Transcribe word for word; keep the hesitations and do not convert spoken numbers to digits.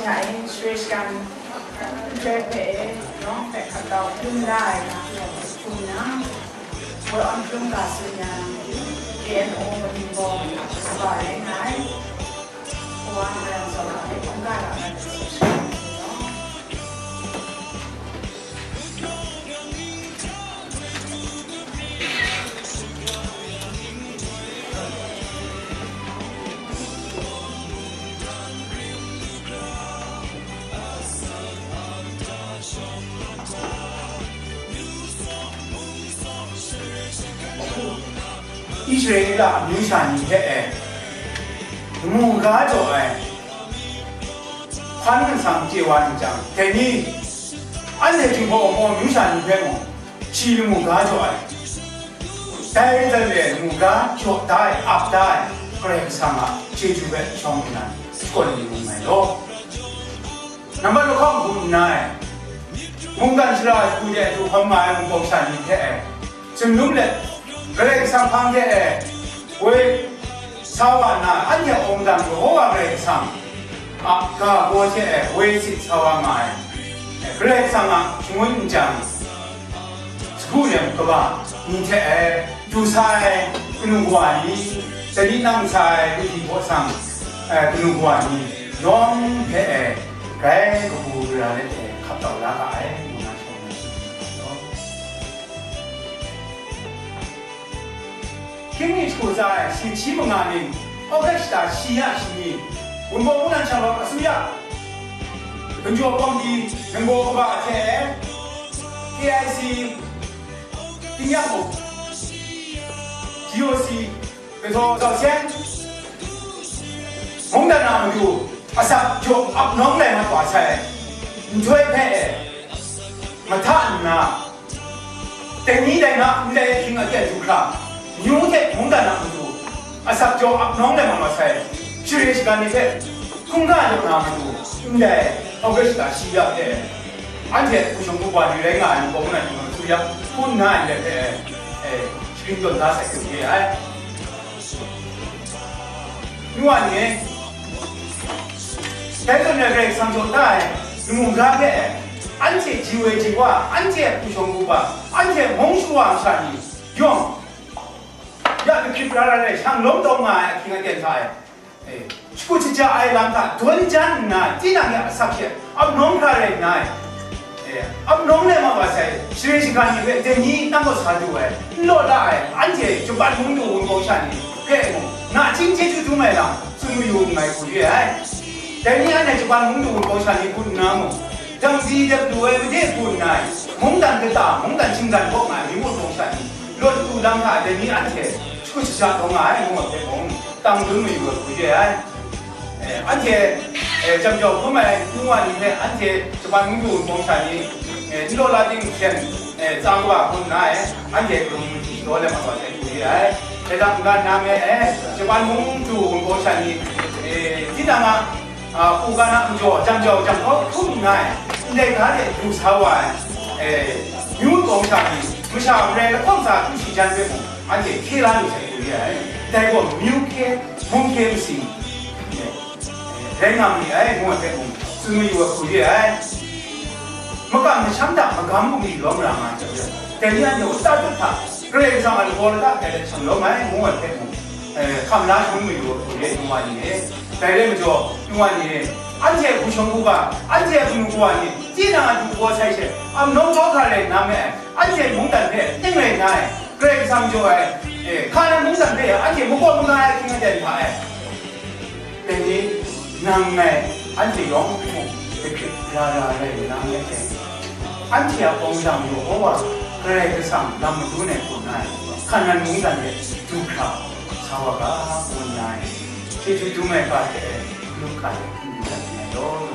Ai, Suresh Gan, Suresh hpe, nang hpe hkap tau hkrum la ai, hkrum na, Woi Awn Hkrum ga tsun yang, K N O Mani Bawng, Saba rai nga ai, Kawa Naran Zaw Lam hpe hkungga ra ai, Suresh Gan. Israela amyu sha ni hte e, lamu ga jaw ai hpan nsang chye wa n jang, dai ni, anhte Jinghpaw Wunpawng amyu sha ni hpe mung, shi lamu ga jaw ai, dai zawn e lamu ga jaw da ai, ap da ai, Karai Kasang a chyeju hpe shawng nnan shakawn lu nngai law. Nambat lahkawng hku nna e, mungkan shara shagu de du hkawm nga ai Wunpawng sha ni hte e, tsun dum let, Karai Kasang hpang hte e, woi sa wa nna, anhte a wundan Yehova Karai Kasang a ga baw hte e woi sit sa wa nga ai, Karai Kasang a shangun nchyang sagu nem kaba ni hte e, du sa ai kanu kawa ni, dai ni nang sa ai gudi hpaw sang, e, kanu kawa ni, yawng hpe e, grai kabu gara let e hkap tau la ga ai, ngu na shawng na. Hkying mi shagu tsa ai, shi hti manga ning, August shata shi ya shi ni, Wunpawng Wundan Shanglawt Asuya, Gunjaw Kawmti, Nanggaw Kaba hte, K I C, Tingyak Muk, G O C, Kaisaw Zau Seng, mungdan a matu, asak jaw ap nawng lai mat wa sai, nhtoi hpe e, mahta nna, dai ni dai na ndai ahkying aten du hkra, myu hte mungdan a matu, asak jaw ap nawng lai mat wa sai, share shagan ni hpe, hkungga jaw na matu, ndai August shata shi ya hte, anhte hku shawng hku wa ni rai nga ai, Wunpawng Wundan Shanglawt Asuya, hku nna ndai hpe, e, sharin tawn da sai hte re ai. Ngu wa ni, dai zawn e Karai Kasang jaw da ai lamu ga hpe, anhte ji woi ji wa, anhte hku shawng hku wa, anhte mung shawa masha ni yawng, ya hkrip hkrip ra ra rai, shang lawm taw nga ai ahkying aten hta e, e, shakut shaja ai lam hta dawn jan nna, tinang a asak hte ap nawng hkra rai nna, e, ap nawng lai mat wa sai, share shagan ni hpe dai ni nang kaw sa du ai, n law la ai, anhte Japan mung du Wunpawng sha ni hpe mung, nachying chyeju dum ai lam tsun mayu nngai hku re ai. Dai ni anhte Japan mung du Wunpawng sha ni hku nna mung, dam si dep lu ai made hku nna, mungdan kata, mungdan shinggan kaw nga ai myu Wunpawng sha ni, lawt lu lam hta dai ni anhte shakut shaja taw nga ai, ngu ai hpe mung, tang dun mayu ai hku re ai. E, anhte, e, jam jau hkrum ai nu wa ni hpe anhte Japan mung du Wunpawng sha ni, e, n law la ting hten, e, tsa kaba hkrum nna e, anhte hkrum shaw let mat wa sai hku re ai. Dai hta n-ga nna me e, Japan mung du Wunpawng sha ni, e, tinang a, a, hku ga na majaw, jam jau jam hkau hkrum nna e, ndai ga de du sa wa ai, e, myu Wunpawng sha ni, masha marai lahkawng tsa du shi jan hpe mung, anhte hkye la lu sai hku re ai. Dai gaw myu hkye, mung hkye masing, e, rai nga ma ni ai, ngu ai hpe mung, tsun mayu ai hku re ai. Makam masham hta magam bungli lawm ra nga ai hte, dai ni anhte gaw tatut hta, Karai Kasang a lagaw lata dai let shang lawm ai, ngu ai hpe mung, e, hkam la shangun mayu ai hku re ai, nu wa ni e. Dai rai majaw, nu wa ni e, anhte hku shawng hku ga, anhte kanu kawa ni, tinang a du kaw sai she, ap nawng jaw hkra rai nna me ai, anhte mungdan hpe ning rai nna ai, Karai Kasang jaw ai, e, Hkanan mungdan hpe anhte makawp n nga ai ahkying aten hta e, dai ni nang ngai anhte yawng hpe mung hkrit hkrit ra ra rai nna me ai. Anhte a wundan Yehova Karai Kasang lam madun ai hku nna, Hkanan mungdan de du hkra sa wa ga, ngu nna, chyeju dum ai ga hte e, Luka de hpyi dat nngai law.